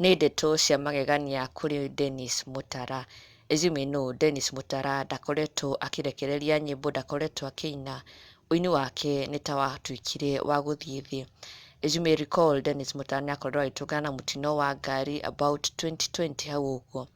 Nĩ ndeto cia magegania kũrĩ Dennis Mutara. As you may know, Dennis Mutara ndakoretwo akĩrekereria nyĩmbo, ndakoretwo akĩina, ũini wake nĩ ta watuĩkire wa gũthiĩ thĩ. As you may recall, Dennis Mutara nĩ akorirwo agĩtũngana na mũtino wa ngari about 2020 hau ũguo.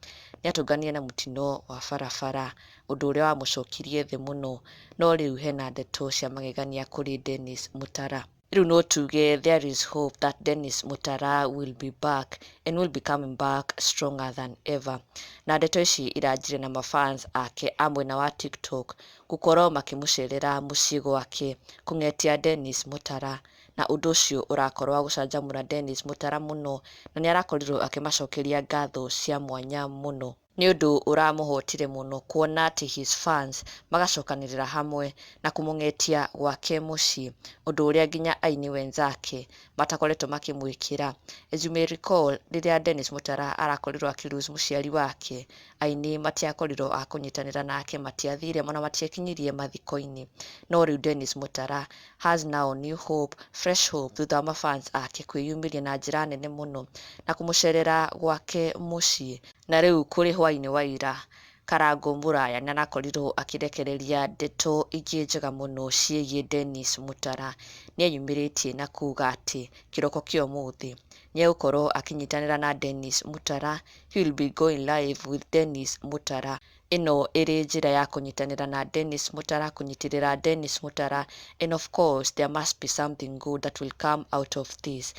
Nĩ atũnganire na mũtino wa barabara, ũndũ ũrĩa wamũcokirie thĩ mũno. No rĩu hena ndeto cia magegania kũrĩ Dennis Mutara. Rĩu no tuge there is hope that Dennis Mutara will be back and will be coming back stronger than ever. Na ndeto ici iranjirie na mafans ake a mwena wa TikTok gũkorwo makĩmũcerera mũciĩ gwake kũng'etia Dennis Mutara, na ũndũ ũcio ũrakorwo wa gũcanjamũra Dennis Mutara mũno, na nĩ arakorirwo akĩmacokeria ngatho cia mwanya mũno. Nĩ ũndũ ũramũhotire mũno kuona atĩ his fans magacokanĩrĩra hamwe na kũmũng'etia gwake mũciĩ, ũndũ ũrĩa nginya aini wenzake matakoretwo makĩmwĩkĩra. As you may recall, rĩrĩa Dennis Mutara arakorirwo akĩ lose mũciari wake, aini matiakorirwo a kũnyitanĩra nake, matiathire ona matiekinyirie mathiko-inĩ. No rĩu Dennis Mutara has now new hope, fresh hope, thutha wa mafans ake kwĩyumĩria na njĩra nene mũno na kũmũcerera gwake mũciĩ. Na rĩu kũrĩ hwaĩ-inĩ wa ira, Karango Mũraya nĩ arakorirwo akĩrekereria ndeto ingĩ njega mũno ciĩgiĩ Dennis Mutara. Nĩ eyumĩrĩtie na kuga atĩ kĩroko kĩa ũmũthĩ nĩ egũkorwo akĩnyitanĩra na Dennis Mutara. He will be going live with Dennis Mutara. Ĩno ĩrĩ njĩra ya kũnyitanĩra na Dennis Mutara, kũnyitĩrĩra Dennis Mutara, and of course there must be something good that will come out of this.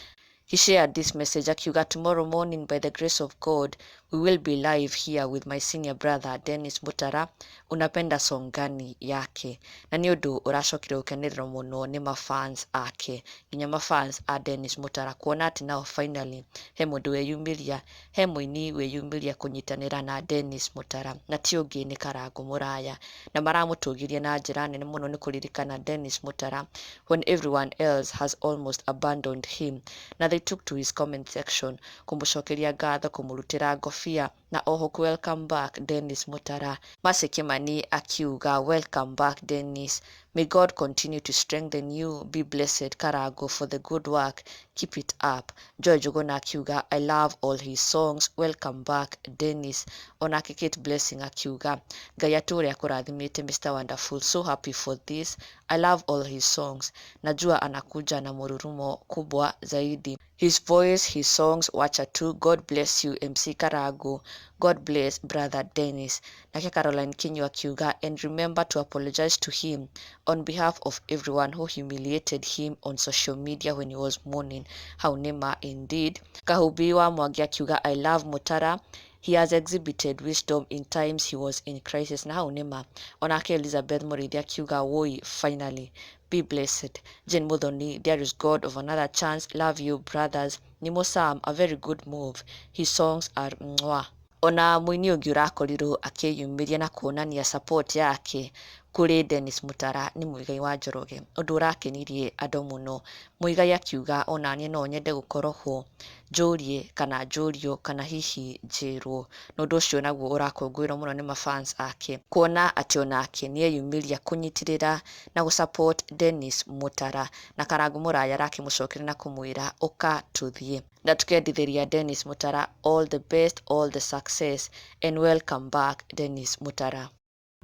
He shared this message akiuga, "Tomorrow morning, by the grace of God, we will be live here with my senior brother Dennis Mutara. Unapenda song gani yake?" Na nĩ ũndũ ũracokire gũkenererwo mũno nĩ mafans ake, nginya mafans a Dennis Mutara, kuona atĩ nao finally he mũndũ weyumĩria, he mũini weyumĩria kũnyitanĩra na Dennis Mutara, na ti ũngĩ nĩ Karango Mũraya. Na maramũtũgĩria na njĩra nene mũno nĩ kũririkana Dennis Mutara when everyone else has almost abandoned him. Na they took to his comment section kũmũcokeria ngatho, kũmũrutĩra ngobia na oho kũ welcome back Dennis Mutara. Mercy Kimani akiuga, "Welcome back, Dennis. May God continue to strengthen you. Be blessed, Karango, for the good work. Keep it up." Joy Njuguna akiuga, "I love all his songs. Welcome back, Dennis." Onake Kate Blessing akiuga, "Ngai atũre akũrathimĩte, Mr Wonderful. So happy for this. I love all his songs. Najua anakuja na mururumo kubwa zaidi. His voice, his songs, wacha tu. God bless you, MC Karango. God bless brother Dennis." Nake Caroline Kinyo akiuga, "And remember to apologize to him on behalf of everyone who humiliated him on social media when he was mourning." Hau nĩma indeed. Kahubi wa Mwangi akiuga, "I love Mutara. He has exhibited wisdom in times he was in crisis." Na hau nĩma. Onake Elizabeth Mũrĩithi akiuga, "Woi, finally. Be blessed." Jane Muthoni, "There is God of another chance. Love you, brothers." Nimo Sam, "A very good move. His songs are mwah." Ona mũini ũngĩ ũrakorirwo akĩyumĩria na kuonania support yake kũrĩ Dennis Mutara nĩ Muigai wa Njoroge, ũndũ ũrakenirie andũ mũno. Muigai akiuga, "Onaniĩ no nyende gũkorwo ho, njũrie kana njũrio kana hihi njĩrwo." Na ũndũ ũcio naguo ũrakũngũĩrwo mũno nĩ mafans ake, kuona atĩ onake nĩeyumĩria kũnyitĩrĩra na gũ support Dennis Mutara. Na Karango Mũraya arakĩmũcokeria na kũmwĩra, "Ũka tũthiĩ." Na tukendithĩria Dennis Mutara all the best, all the success, and welcome back, Dennis Mutara.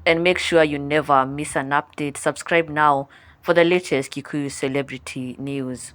And make sure you never miss an update. Subscribe now for the latest Kikuyu celebrity news.